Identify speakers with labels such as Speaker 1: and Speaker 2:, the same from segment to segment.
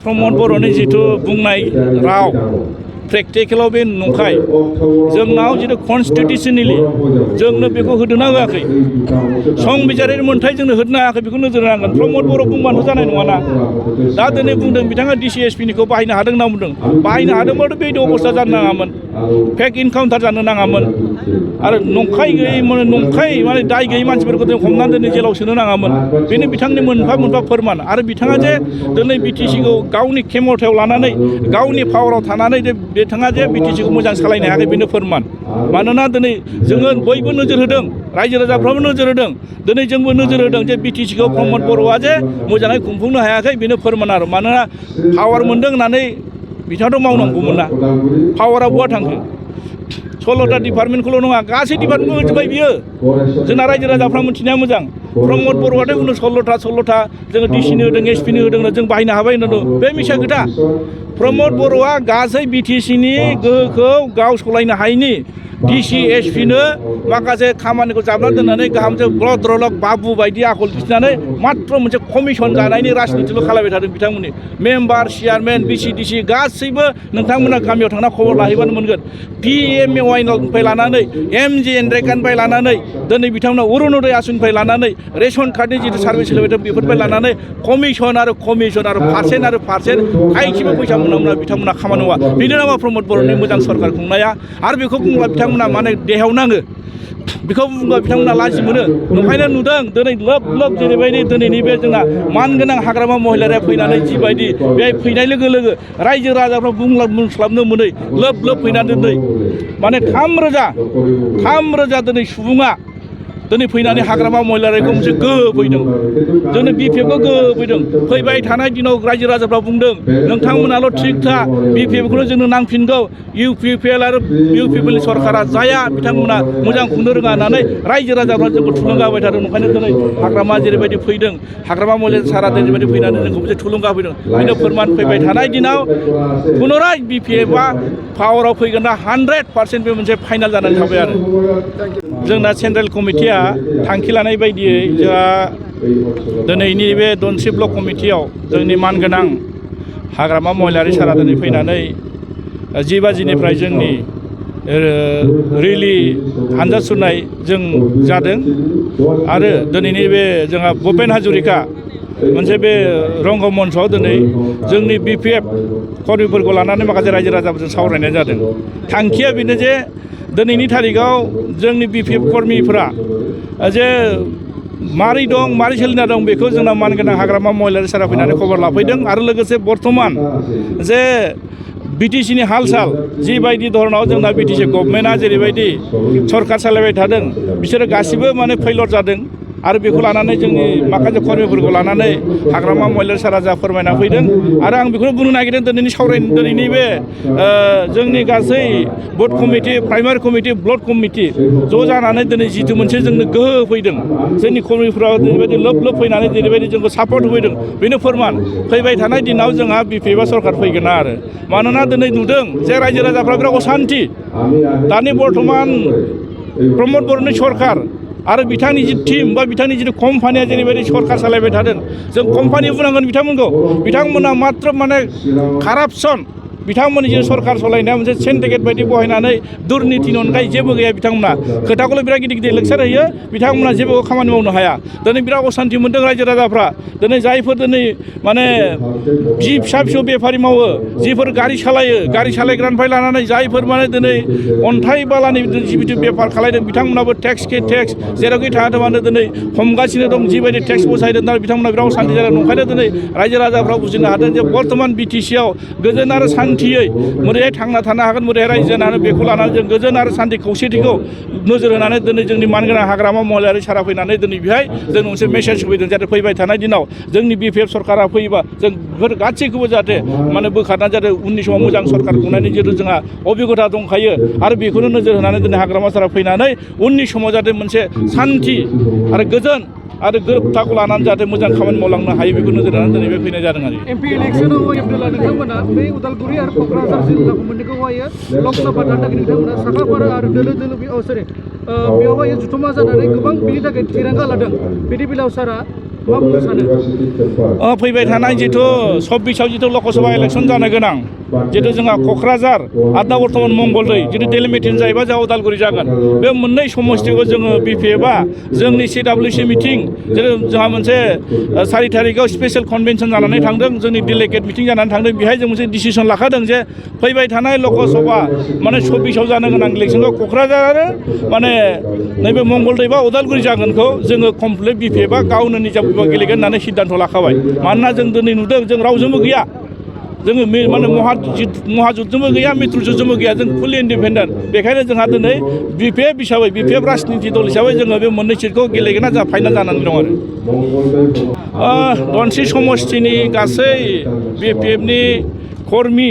Speaker 1: प्रमद बर'नि जिथु बुंनाय राव प्रेक्टिकेलाव बे नंखाय जोंनाव जिथु कनस्टिटिउसनेलि जोंनो बेखौ होदोंना होआखै संबिजिरारि मोन्थाय जोंनो होदोंना होआखै बेखौ नोजोर होनांगोन प्रमद बर' बुंबानो जानाय नङाना दा दिनै बुंदों बिथाङा DCSPनिखौ बाहायनो हादों होनना बुंदों बाहायनो हादोंबाथ' बेबायदि अबस्था जानो नाङामोन फेक इनकाउन्टार जानो नाङामोन आरो नंखाय गैयै माने दाय गैयै मानसिफोरखौ जों हमनानै दिनै जेलाव सोनो नाङामोन बेनो बिथांनि मोनफा मोनफा फोरमान आरो बिथाङा जे दिनै BTCखौ गावनि खेमथायाव लानानै गावनि पावाराव थानानै जे बिथाङा जे BTCखौ मोजां सालायनो हायाखै बेनो फोरमान मानोना दिनै जोङो बयबो नोजोर होदों रायजो राजाफ्राबो नोजोर होदों दिनै जोंबो नोजोर होदों जे BTCखौ प्रमद बर'आ जे मोजाङै खुंफुंनो हायाखै बेनो फोरमान आरो मानोना पावार मोनदों होननानै बिथाङाथ' मावनांगौमोन ना पावारा बहा थांखो 16टा डिपार्टमेन्टखौल' नङा गासै डिपार्टमेन्टखौ होजोब्बाय बियो जोंना रायजो राजाफ्रा मिथिनाया मोजां प्रमद बर'आथ' बुंदों 16टा जोङो DCनो होदों SPनो होदों जों बाहायनो हाबाय होनदों बे मिसा खोथा प्रमद बर'आ गासै BTCनि गोहोखौ गाव सलायनो हायैनि DC SPनो माखासे खामानिखौ जाबना दोननानै गाहामजों ब्लद्रलक बाबु बायदि आखल दिन्थिनानै मात्र मोनसे कमिसन जानायनि राजनितिल' खालामबाय थादों बिथांमोननि मेम्बार चेयारमेन BCDC गासैबो नोंथांमोना गामियाव थांना खबर लाहैबानो मोनगोन PMAY निफ्राय लानानै MGNREGAनिफ्राय लानानै दिनै बिथांमोना अरुण'दय आसनिनिफ्राय लानानै रेशन कार्डनि जिथु सार्भिस होबाय दं बेफोरनिफ्राय लानानै कमिसन आरो पार्सेन्ट थाइसेबो फैसा मोना बिथांमोना खामानि मावा बेनो नामा प्रमद बर'नि मोजां सरकार खुंनाया आरो बेखौ बुंब्ला बिथांमोना माने देहायाव नाङो बेखौ बुंब्ला बिथांमोना लाजि मोनो नंखायनो नुदों दिनै लोब जेरैबायदि दिनैनि बे जोंना मानगोनां हाग्रामा महिलाया फैनानै जिबायदि बे फैनाय लोगो लोगो रायजो राजाफ्रा बुंस्लाबनो मोनै लोब फैनानै दिनै माने 3,000 दिनै सुबुङा दिनै फैनानै हाग्रामा महिलारिखौ मोनसे गोहो फैदों जोंनो BPFखौ गोहो फैदों फैबाय थानाय दिनाव रायजो राजाफ्रा बुंदों नोंथांमोनाल' थिग था BPFखौनो जोंनो नांफिनगौ UPPL आरो UPPLनि सरकारा जाया बिथांमोना मोजां खुंनो रोङा होननानै रायजो राजाफ्रा जोंखौ थुलुंगा होबाय थादों ओंखायनो दिनै हाग्रामा जेरैबायदि फैदों हाग्रामा महिला सारा जेरैबायदि फैनानै जोंखौ मोनसे थुलुंगा होफैदों बेनो फोरमान फैबाय थानाय दिनाव पुनराय BPFआ पावाराव फैगोन ना 100% बे मोनसे फाइनाल जानानै थाबाय आरो जोंना सेन्ट्रेल कमिटिया थांखि लानाय बायदियै जोंहा दिनैनि बे दनसि ब्लक कमिटियाव जोंनि मानगोनां हाग्रामा महिलारि सारा दिनै फैनानै 10 बाजिनिफ्राय जोंनि रेलि हानजा सुरनाय जों जादों आरो दिनैनि बे जोंहा भुपेन हाजरिका मोनसे बे रंगमन्चआव दिनै जोंनि BPF कर्मिफोरखौ लानानै माखासे रायजो राजाफोरजों सावरायनाय जादों थांखिया बेनो जे दिनैनि थारिखआव जोंनि BPF कर्मिफोरा जे मारै दं मारै सोलिना दं बेखौ जोंना मानगोनां हाग्रामा महिलारि सारा फैनानै खबर लाफैदों आरो लोगोसे बर्थमान जे BTCनि हाल साल जिबायदि धरनाव जोंना BTC गभर्नमेन्टआ जेरैबायदि सरकार सालायबाय थादों बिसोरो गासिबो माने फेलर जादों आरो बेखौ लानानै जोंनि माखासे कर्मिफोरखौ लानानै हाग्रामा महिलारि सारा जा फोरमायना फैदों आरो आं बेखौनो बुंनो नागिरदों दिनैनि बे जोंनि गासै booth committee primary committee block committee ज' जानानै दिनै जिथु मोनसे जोंनो गोहो फैदों जोंनि कर्मिफोरा जेरैबायदि लोब फैनानै जेरैबायदि जोंखौ सापर्ट होफैदों बेनो फोरमान फैबाय थानाय दिनाव जोंहा BPFआ सरकार फैगोन आरो मानोना दिनै नुदों जे रायजो राजाफ्रा बिराद असान्थि दानि बर्थमान प्रमद बर'नि सरकार आरो बिथांनि जि टीम बा बिथांनि जिथु कम्पानिया जेरैबायदि सरकार सालायबाय थादों जों कम्पानि बुंनांगोन बिथांमोना मात्र माने कारापसन बिथांमोननि जे सरकार सालायनाया मोनसे सेन्टिकेट बायदि बहायनानै दुर्नितिनि अनगायै जेबो गैया बिथांमोना खोथाखौल' बिराद गिदिर लेक्सार होयो बिथांमोना जेबो खामानि मावनो हाया दिनै बिराद असान्थि मोनदों रायजो राजाफ्रा दिनै जायफोर दिनै माने जि फिसा बेफारि मावो जिफोर गारि सालायग्रानिफ्राय लानानै जायफोर माने दिनै अन्थाइ बालानि जिबायदि बेफार खालायदों बिथांमोनाबो टेक्स जेरावखि थाङाथों मानो दिनै हमगासिनो दं जिबायदि टेक्स बसायदों दा बिथांमोना बिराद असान्थि जादों ओंखायनो दिनै रायजो राजाफ्रा बुजिनो हादों जे बर्थमान BTCआव गोजोन आरो सान्थियै बोरैहाय थांना थानो हागोन बोरैहाय रायजो जानानै बेखौ लानानै जों गोजोन आरो सान्थि खौसेथिखौ नोजोर होनानै दिनै जोंनि मानगोनां हाग्रामा महिलारि सारा फैनानै दिनै बेहाय जों मोनसे मेसेज होफैदों जाहाथे फैबाय थानाय दिनाव जोंनि BPF सरकारा फैयोबा जों बेफोर गासैखौबो जाहाथे माने बोखारनानै जाहाथे उननि समाव मोजां सरकार खुंनायनि जिहेतु जोंहा अभिगथा दंखायो आरो बेखौनो नोजोर होनानै दिनै हाग्रामा सारा फैनानै उननि समाव जाहाथे मोनसे सान्थि आरो गोजोन आरो गोरोबथाखौ लानानै जाहाथे मोजां खामानि मावलांनो हायो बेखौ नोजोर होनानै दिनै बे फैनाय जादों आरो
Speaker 2: एमपि इलेक्सनाव होयोब्ला नोंथांमोना बे उदालगुरि आरो क'क्राझार जिल्लाखौ मोननैखौ होयो लकसभा थानो थाखाय नोंथांमोना साखाफारा आरो दोलो दोलो बेवहाय जुथुमा जानानै गोबां बिनि थाखाय थिरांगा लादों बिदि बेलायाव सारा मा बुंनो सानो
Speaker 1: फैबाय थानाय जिथु 26आव जिथु लकसभा इलेक्सन जानो गोनां जिथु जोंहा क'क्राझार आरो दा बर्थमान मंगलदै जिथु दिल्ली मिटिं जायोबा जोंहा उदालगुरि जागोन बे मोननै समस्तिखौ जोङो बिपिएफआ जोंनि CWC मिटिं जेरै जोंहा मोनसे 4 थारिखआव स्पेशेल कनभेनसन जानानै थांदों जोंनि डेलिगेट मिटिं जानानै थांदों बेहाय जों मोनसे डिसिसन लाखादों जे फैबाय थानाय लकसभा माने 26आव जानो गोनां इलेक्सनखौ क'क्राझार आरो माने नैबे मंगलदै बा उदालगुरि जागोनखौ जोङो कमप्लिट बिपिएफआ गावनो निजा गेलेगोन होननानै सिद्धान्त लाखाबाय मानोना जों दिनै नुदों जों रावजोंबो गैया जोङो माने महाजुतजोंबो गैया मित्रजुतजोंबो गैया जों फुलि इन्डिपेन्डेन्ट बेखायनो जोंहा दिनै बिपिएफ हिसाबै बिपिएफ राजनिति दल हिसाबै जोङो बे मोननै सिटखौ गेलेगोना जोंहा फाइनाल जानानै दं आरो धनस्रि समस्तिनि गासै बिपिएफनि कर्मि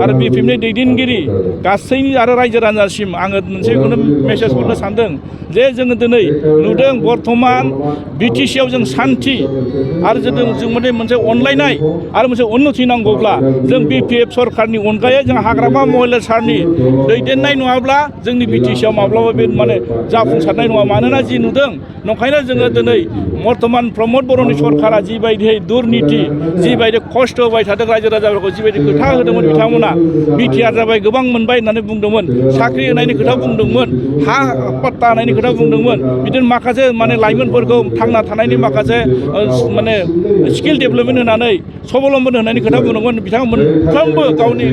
Speaker 1: आरो बिपिएफनि दैदेनगिरि गासैनि आरो रायजो राजासिम आङो मोनसेखौनो मेसेज हरनो सानदों जे जोङो दिनै नुदों बर्थमान बिटिसिआव जों सान्थि आरो जों मोनसे अनलायनाय आरो मोनसे उन्नति नांगौब्ला जों बिपिएफ सरकारनि अनगायै जों हाग्रामा महिलार सारनि दैदेननाय नङाब्ला जोंनि बिटिसिआव माब्लाबा बे माने जाफुंसारनाय नङा मानोना जि नुदों नंखायनो जोङो दिनै बर्थमान प्रमद बर'नि सरकारा जिबायदियै दुर्निति जिबायदि खस्थ' होबाय थादों रायजो राजाफोरखौ जिबायदि खोथा होदोंमोन बिथांमोना बिटिआर जाबाय गोबां मोनबाय होननानै बुंदोंमोन साख्रि होनायनि खोथा बुंदोंमोन हा पट्टा होनायनि खोथा बुंदोंमोन बिदिनो माखासे माने लाइमोनफोरखौ थांना थानायनि माखासे माने स्किल डेभेलपमेन्ट होनानै सबलम्बन होनायनि खोथा बुंदोंमोन बिथांमोन मोनफ्रोमबो गावनि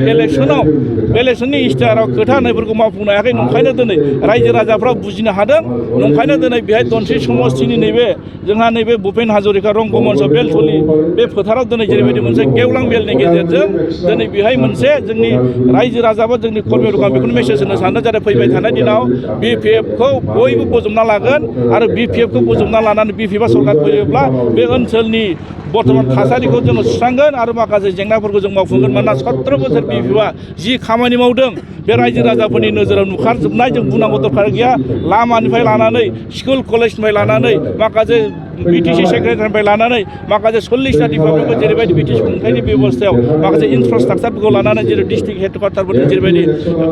Speaker 1: इलेक्सननि इस्ताहाराव खोथा होनायफोरखौ मावफुंनो हायाखै नंखायनो दिनै रायजो राजाफ्रा बुजिनो हादों नंखायनो दिनै बेहाय धनस्रि समस्तिनि नैबे जोंहा नैबे भुपेन हाजरिका रंगमन्च बेलथलि बे फोथाराव दिनै जेरैबायदि मोनसे गेवलां मेलनि गेजेरजों दिनै बेहाय मोनसे जोंनि रायजो राजा बा जोंनि कर्मिफोरखौ बेखौनो मेसेज होनो सानो जाहाथे फैबाय थानाय दिनाव बिपिएफखौ बयबो बोजबना लागोन आरो बिपिएफखौ बोजबना लानानै बिपिएफआ सरकार फैयोब्ला बे ओनसोलनि बर्थमान थासारिखौ जोङो सुस्रांगोन आरो माखासे जेंनाफोरखौ जों मावफुंगोन मानोना 17 बोसोर बिपिएफआ जि खामानि मावदों बे रायजो राजाफोरनि नोजोराव नुखारजोबनाय जों बुंनांगौ दरकार गैया लामानिफ्राय लानानै स्कुल कलेजनिफ्राय लानानै माखासे बिटिसि सेक्रेटारिनिफ्राय लानानै माखासे 40टा डिपार्टमेन्टखौ जेरैबायदि बिटिसि खुंथायनि बेबस्थायाव माखासे इनफ्रास्ट्राक्चारफोरखौ लानानै जेरै डिस्ट्रिक्ट हेडक्वार्टारफोरनि जेरैबायदि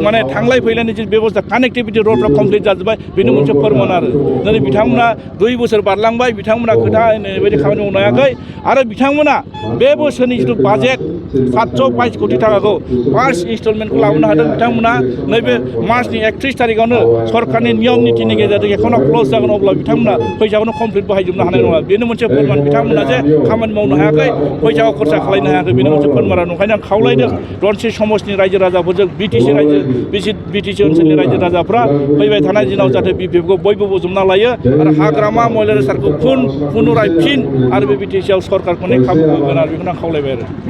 Speaker 1: माने थांलाय फैलायनि जे बेबस्था कानेक्टिभिटि रोडफ्रा कमप्लिट जाजोब्बाय बेनो मोनसे फोरमान आरो दिनै बिथांमोना 2 बोसोर बारलांबाय बिथांमोना खोथा बेबायदि खामानि मावनो हायाखै आरो बिथांमोना बे बोसोरनि जिथु बाजेट 722 कोटि थाखाखौ फार्स्ट इनस्टलमेन्टखौ लाबोनो हादों बिथांमोना नैबे मार्चनि 31 थारिखआवनो सरकारनि नियम नितिनि गेजेरजों एकाउन्टआव क्ल'ज जागोन अब्ला बिथांमोना फैसाखौनो कमप्लिट बाहायजोबनो हानाय नङा बेनो मोनसे फोरमान बिथांमोना जे खामानि मावनो हायाखै फैसाखौ खरसा खालामनो हायाखै बेनो मोनसे फोरमान नंखायनो आं खावलायदों धनस्रि समस्तिनि रायजो राजाफोरजों बिटिसि ओनसोलनि रायजो राजाफ्रा फैबाय थानाय दिनाव जाहाथे बिपिएफखौ बयबो बोजबना लायो आरो हाग्रामा महिलार सारखौ पुनराय फिन आरो बे बिटिसिआव सरकारखौनो खाबु होगोन आरो बेखौनो आं खावलायबाय आरो